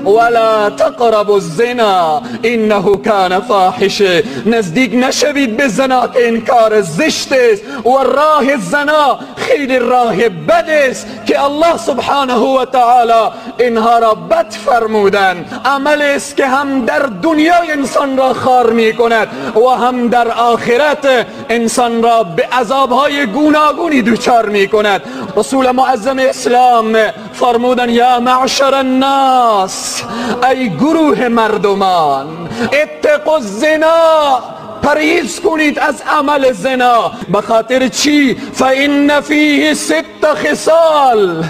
ولا تقربوا الزنا انه کان فاحشه. نزدیک نشوید به زنا که این کار زشت است و راه زنا خیلی راه بد است که الله سبحانه و تعالی اینها را بد فرمودن. عمل است که هم در دنیا انسان را خار می کند و هم در آخرت انسان را به عذابهای گوناگونی دچار می کند. رسول معظم اسلام فرمودن یا معشر الناس، ای گروه مردمان، اتقوا الزنا، پرهیز کنید از عمل زنا. به خاطر چی؟ فإن فیه ست خصال،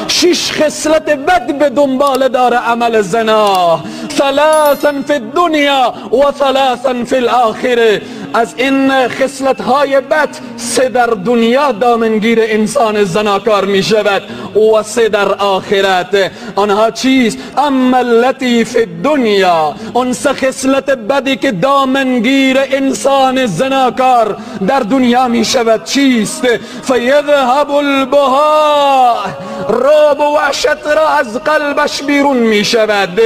شش خصلت بد به دنبال داره عمل زنا. ثلاثا فی الدنیا و ثلاثا فی الآخره. از این خصلت های بد سه در دنیا دامنگیر انسان زناکار می شود و سه در آخرت. آنها چیست؟ اما التي فی الدنیا، اون سه خصلت بدی که دامنگیر انسان زناکار در دنیا می شود چیست؟ فیذهب البهاء، رعب و وحشت را از قلبش بیرون می شود،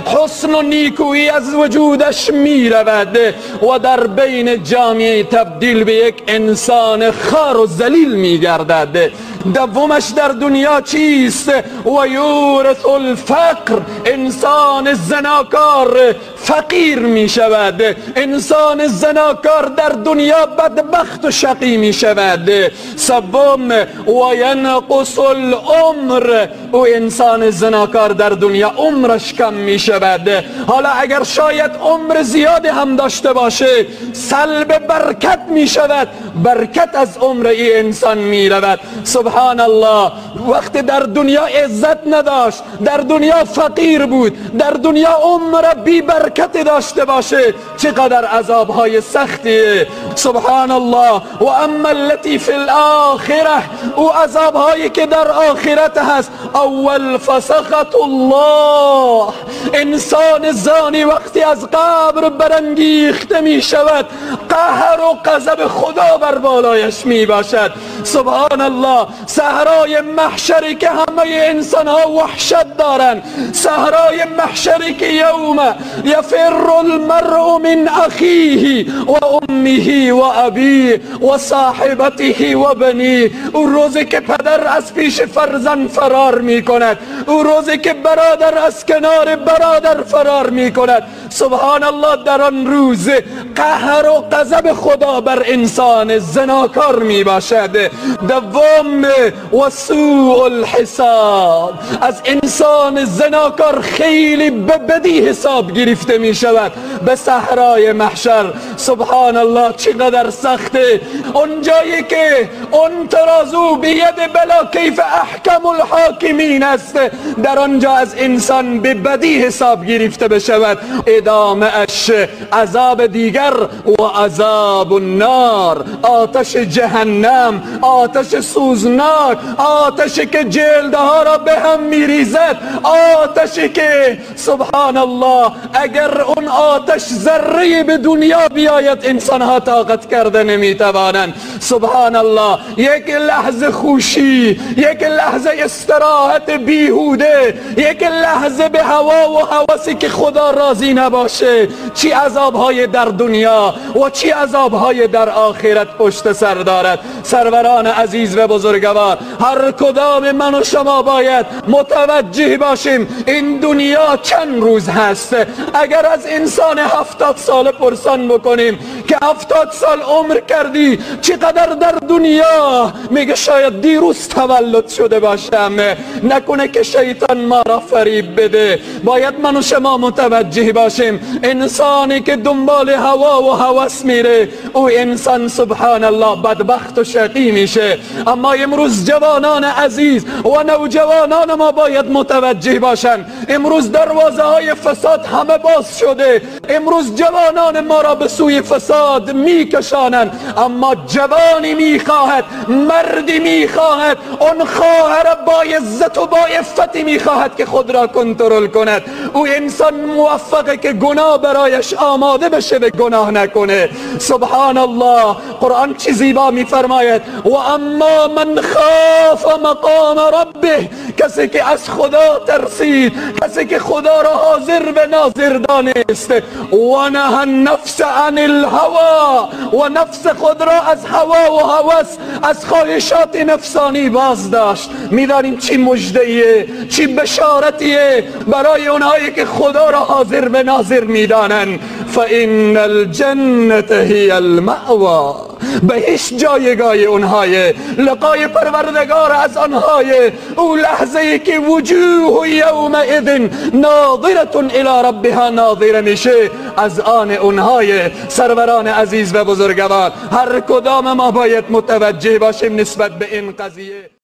حسن و نیکویی از وجودش می رود و در بین جامعه تبدیل به یک انسان خار و ذلیل می گردد. دومش در دنیا چیست؟ و یورث الفقر، انسان زناکار فقیر می شود، انسان زناکار در دنیا بدبخت و شقی می شود. سوم و ینقص العمر، او انسان زناکار در دنیا عمرش کم می شود. حالا اگر شاید عمر زیاد هم داشته باشه، سلب برکت می شود، برکت از عمر ای انسان می رود. سبحان الله، وقتی در دنیا عزت نداشت، در دنیا فقیر بود، در دنیا عمر بی برکت داشته باشه، چقدر عذاب های سختیه. سبحان الله. و اما التي فی الاخره، او عذاب هایی که در آخرت هست، اول فسخط الله، انسان زانی وقتی از قبر برانگیخته می شود، قهر و غضب خدا بر بالایش می باشد. سبحان الله، صحرای محشری که همه انسان ها وحشت دارند، صحرای محشری که یوم یفر المرء من اخیه و امه و ابیه و صاحبته و بنیه، او روزی که پدر از پیش فرزند فرار می کند، او روزی که برادر از کنار برادر فرار می کند. سبحان الله، در آن روز قهر و غضب خدا بر انسان زناکار می باشد. دوم و سوء الحساب، از انسان زناکار خیلی به بدی حساب گرفته می شود به صحرای محشر. سبحان الله، چقدر سخته اون جایی که اون ترازو به ید بلا کیف احکم الحاکمین است، در آنجا از انسان به بدی حساب گرفته بشود. ادامه اش عذاب دیگر و عذاب النار، آتش جهنم، آتش سوزناک، آتشی که جلدها را به هم میریزد، آتشی که سبحان الله اگر اون آتش ذره به دنیا بیاید انسانها طاقت کرده نمیتوانند. سبحان الله، یک لحظه خوشی، یک لحظه استراحت بیهوده، یک لحظه به هوا و هوسی که خدا راضی نباشه، چی عذابهای در دنیا و چی عذابهای در آخرت پشت سر دارد. سروران عزیز و بزرگوار، هر کدام من و شما باید متوجه باشیم این دنیا چند روز هست. اگر از انسان 70 سال پرسان بکنیم که 70 سال عمر کردی چقدر در دنیا، میگه شاید دیروز تولد شده باشم. نکنه که شیطان ما را فریب بده. باید من و شما متوجه باشیم انسانی که دنبال هوا و هوس میره، او انسان سبحان الله بدبخت و شقی میشه. اما امروز جوانان عزیز و نوجوانان ما باید متوجه باشن، امروز دروازه های فساد همه باز شده، امروز جوانان ما را به سوی فساد فساد میکشانند. اما جوانی میخواهد، مردی میخواهد، اون خواهر با عزت و با عفتی میخواهد که خود را کنترل کند. او انسان موفقه که گناه برایش آماده بشه به گناه نکنه. سبحان الله، قرآن چی زیبا میفرماید: و اما من خاف مقام ربه، کسی که از خدا ترسید، کسی که خدا را حاضر به ناظر دانست، و نهى النفس عن الهوى، و نفس خود را از هوا و هوس، از خواهشات نفسانی باز داشت. میدانیم چی مژده‌ایه، چی بشارتیه برای اونهایی که خدا را حاضر به ناظر میدانند. فإن الجنة هي المأوى، بهشت جایگاه اونهای، لقای پروردگار از آنهای. او لحظه ای که وجوه یومئذ ناظرة الی ربها ناظره میشه، از آن اونهای. سروران عزیز و بزرگوار، هر کدام ما باید متوجه باشیم نسبت به این قضیه.